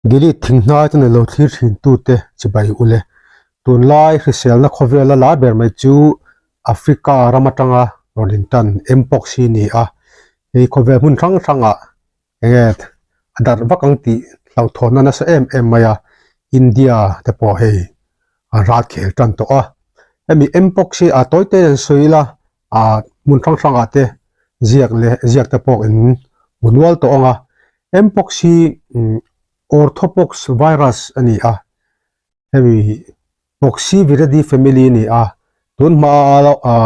Delete Thinghnai te nei lo thlir thin tute chibai ule. Tunlai hriselna khawvela lar ber mai chu Africa ram atanga rawn intan Mpox hi ni a, hei khawvel hmun hrang hrangah enge a darh vak ang tih hlauhthawnna nasa em em mai a, India te pawh hei an ral khel tan tawh a. Hemi Mpox hi a tawi te an sawi ila ah hmun hrang hrangah te ziak leh ziak te pawh in hmu nual tawh ang a. Mpox hi Orthopox virus a ni a, hemi Poxviridae family a ni a, tun hma a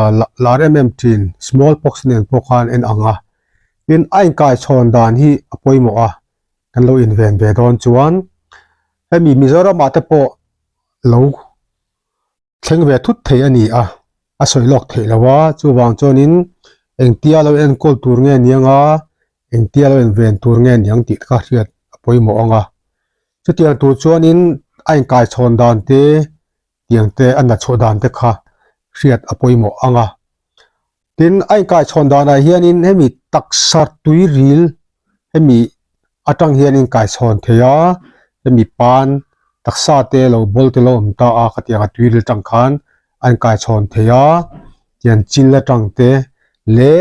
lar em em thin smallpox nen pawh khan en ang a, tin a inkaichhawn dan hi a pawimawh a, kan lo inven ve dawn chuan hemi Mizoram ah te pawh lo thleng ve thut thei a ni a, a sawi lawk theih lo a, chuvang chuanin engtia lo enkawl tur nge niang a, engtia lo inven tur nge niang tih kha hriat a pawimawh ang a. Chutiang tur chuanin a inkaichhawn dan te, tiang te a natchhuah dan te kha hriat a pawimawh ang a. Tin, a inkaichhawn danah hianin hemi taksa tuiril hemi atang hian inkaichhawn thei a, hemi pan taksa te lo bawl te lo awm ta a khatiang a tuiril atang khan a inkaichhawn thei a, tiang chil atang te leh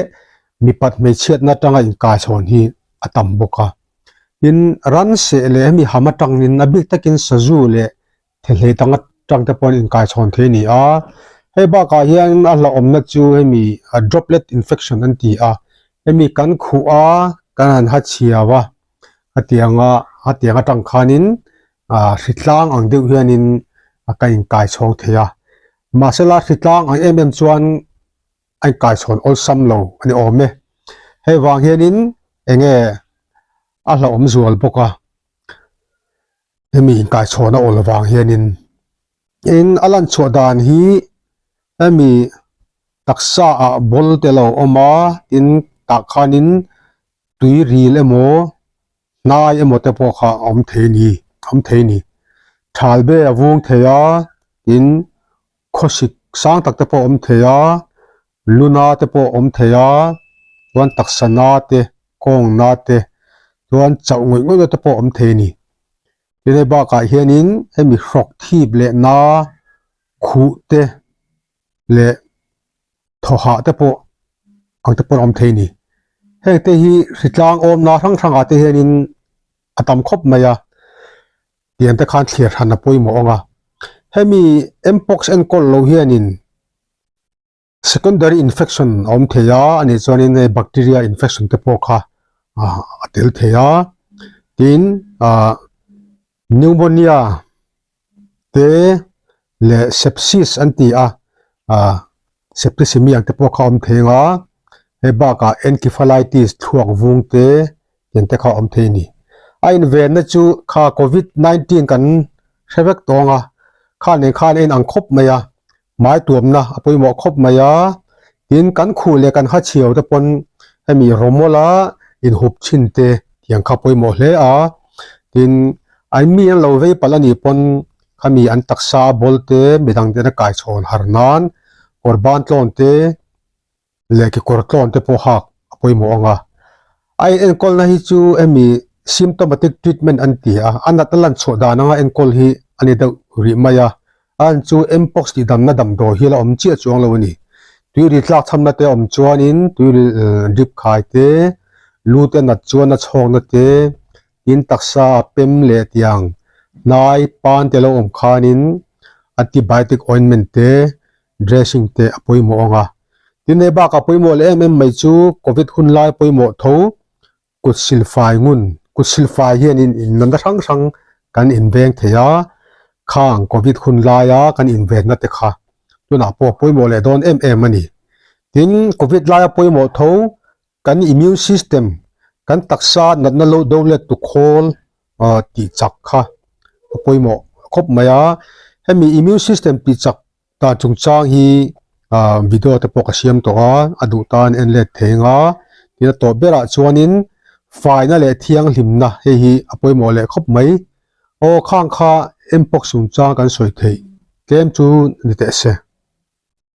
mipat hmeichhiatna atanga inkaichhawn hi a tam bawk a. Tin, ran seh leh hemi ham atangin a bik takin sazu leh Thehlei dang atang te pawh an inkaichhawn thei a ni a, hei bakah hian a hlauhawmna chu hemi droplet infection an ti a, hemi kan khuh a kan han ha chhiau a, hetianga hetiang atang khanin ah hritlang ang deuh hianin ka inkaichhawng thei a, mahsela hritlang ang em em chuan a inkaichhawn awlsam lo a ni awm e, hei vang hianin enge a hlauhawm zual bawk a. Hemi inkaichhawn a awl avang hianin in a lan chhuah dan hi hemi taksa ah bawl te lo awm a tin tah khanin tui ril emaw hnai emaw te pawh kha a awm thei a ni a awm thei a ni thal be a vung thei a tin khawsik sang tak te pawh a awm thei a luna te pawh a awm thei a chuan taksa na te kawng na te chuan chauh ngawih ngawih na te pawh a awm thei a ni tin hei bakah hianin hemi hrawk thip leh na khuh te leh thaw hah te pawh ang te pawh a awm thei a ni heng te hi hritlang awmna hrang hrangah te hianin a tam khawp mai a. Tiang te khan thlir hran a pawimawh ang a, hemi mpox enkawl lo hianin secondary infection a awm thei a, anih chuanin hei bacteria infection te pawh kha a tel thei a, tin ah pneumonia te leh sepsis an ti a ah septicemia te pawh kha a awm thei ang a, hei bakah encephalitis thluak vung te tiang te kha a awm thei a ni. A invenna chu kha covid 19 kan hre vek tawng a, kha nen khan a inang khawp mai a, hmai tuamna a pawimawh khawp mai a, tin kan khuh leh kan hachhiau te pawn hemi rawmawla inhup thin te tiang kha pawimawh hle a, tin an mi an lo vei palh a nih pawn khami an taksa a bawl te midang ten a kaichhawn har nan kawr ban tlawn te leh kekawr tlawn te pawh hak a pawimawh ang a, a in enkawlna hi chu hemi symptomatic treatment an ti a, a natna lan chhuah dan anga enkawl hi a ni deuh rih mai a, a an chu mpox tih damna damdawi hi a la awm chiah chuang lo a ni. Tuiri tlak chhamna te a awm chuanin tuiri drip khai te, lu te nat chuan a chhawkna te, tin taksa a pem leh tiang hnai pan te lo awm khanin antibiotic ointment te dressing te a pawimawh ang a. Tin hei bakah pawimawh leh em em mai chu covid hun lai pawimawh tho kut silfai ngun, kut silfai hianin innawna hrang hrang kan inveng thei a, khang covid hun laia kan invenna te kha tunah pawh pawimawh leh dawn em em a ni. Tin covid laia pawimawh tho kan immune system kan taksa natna lo do let tu khawl tih chak kha a pawimawh khawp mai a, hemi immune system tih chak dan chungchang hi ah video te pawh ka siam tawh a, a duh tan en let thei ang a, tin a tawp berah chuanin faina leh thianghlimna hei hi a pawimawh leh khawp mai, aw khang kha mpox chungchang kan sawi theih tlem chu ni teh se.